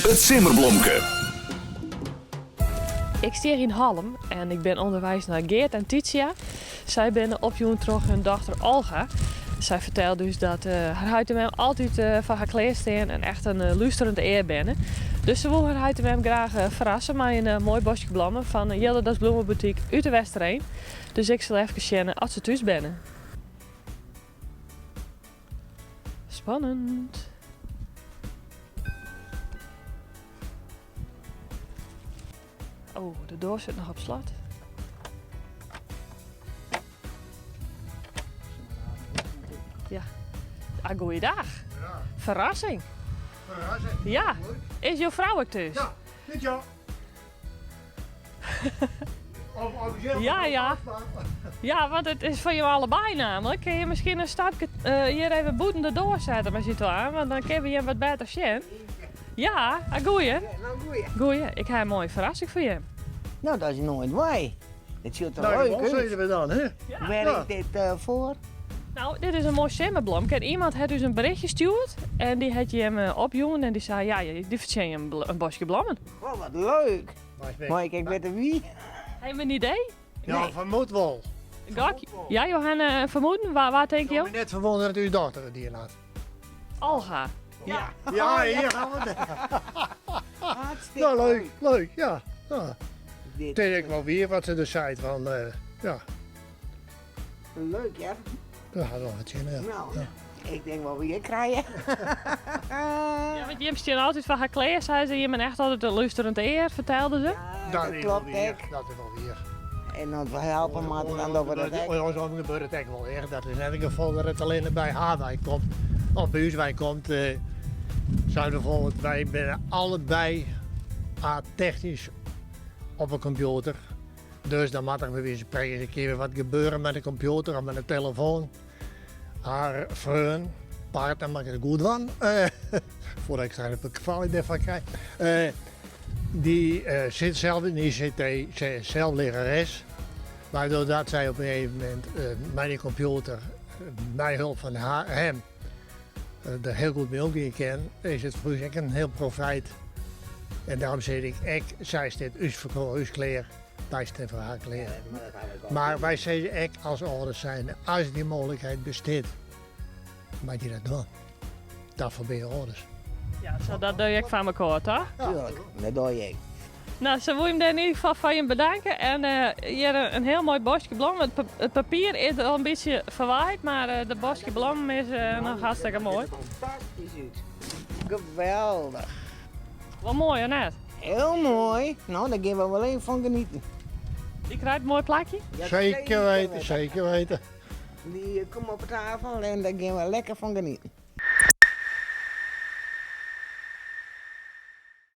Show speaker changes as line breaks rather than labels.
It simmerblomke.
Ik stean yn Hallum en ik bin ûnderweis nei Geert en Titia. Sy binne opjûn troch hun dochter Olga. Sy fertelt ús dat har heit en mem altyd foar har klear stean en echt in lústerend ear binne. Dus se woe har heit en mem graach ferrasse mei in moai boskje blommen fan Jilderdas Bloemenboutique út de Westereen. Dus ik sil efkes sjen oft se thús binne. Spannend. Oh, de doar sit noch op slot. Ja. Ah, goeiedag.
Ja.
Ferrassing.
Ferrassing.
Ja. Is jo frou ek thús?
Ja, dit ja.
Ja, ja. Ja, want it is foar jo allebei namelijk. Kinne je miskien in stapke eh, hjir even bûten de doar sette mei syn twaen, want dan kinne we jim wat better sjen. Ja, ah, goeie.
Ja, nou goeie.
Goeie, ik ha in moaie ferrassing foar jim.
Nou, dat is noait wei. It sjocht der
Nou,
leuk
gewoon
út.
zeiden we dan, hè?
Wêr
Ja.
is dit eh, foar?
Nou, dit is in moai simmerblomke en iemand hat ús in berichtje stjoerd en dy hat jim eh, opjûn en dy sei, ja, dy fertsjinje in boskje blommen.
Oh, wat leuk. Mei ik ek witte wie?
Ha jim in idee?
Ja, fermoed wol.
Gok? Ja, jo ha in fermoeden? Wa, wa tinke jo?
Ik net ferwûndere dat ús dochter it dien hat.
Olga.
Ja. Ja, hier gaan we het. Nou, leuk, leuk, ja. ja.
Dit
Het is ek wol wier wat se der seit, van, uh, ja.
Leuk, ja.
Dat hat wol wat sin, ja.
Nou, ik denk wol wer krije.
Ja, want jim stean altyd foar har klear, sei se. Jim binne echt altyd in lústerend ear, fertelde se.
Ja,
Dat
dat
is wol
klopt
wier,
ek.
dat is wol wier.
En as we helpe moatte, dan dogge we dat ek.
Oarsom gebeurt it ek wol echt. Dat is net it gefal dat it allinne by har wei komt of by ús wei komt. Eh, Sa bijvoorbeeld, wy binne allebei technysk op 'e kompjûter. Dus dan moat der by wize fan spreken in kear wat gebeure mei de kompjûter of mei de telefoan. Har freon, partner, moat ik it goed dwaan, foardat ik straks in gefaal dêrfoar krij. Dy sit sels yn de ICT, sy is sels learares. Mar doordat sy op in gegeven momint mei dy kompjûter, mei hulp fan him, der hiel goed mei omgean kin, is it foar ús ek in hiel profijt. En dêrom sis ik ek, sy stiet ús foar ús klear, wy stean foar har klear. Mar wy sizze ek as âlders zijnde, as dy mooglikheid bestiet, moat je dat dwaan. Dêrfoar binne je âlders.
Ja, sa dat doe je ek foar mekoar, toch?
Tuurlijk, dat doe je ek.
Nou, se woe jim dêr yn ieder gefal foar jim bedanke. En hjir in hiel moai boskje blommen. It, papier is al in bytsje ferwaaid, mar de boskje blommen is noch hartstikke moai.
Fantastysk út. Geweldich.
Wol moai, of net?
Hiel moai. Nou, dêr gean we wol even fan genieten.
Dy krijt in moai plakje?
Ja,
Zeker weten, zeker weten.
Dy komt op tafel en dêr gean we lekker fan genieten.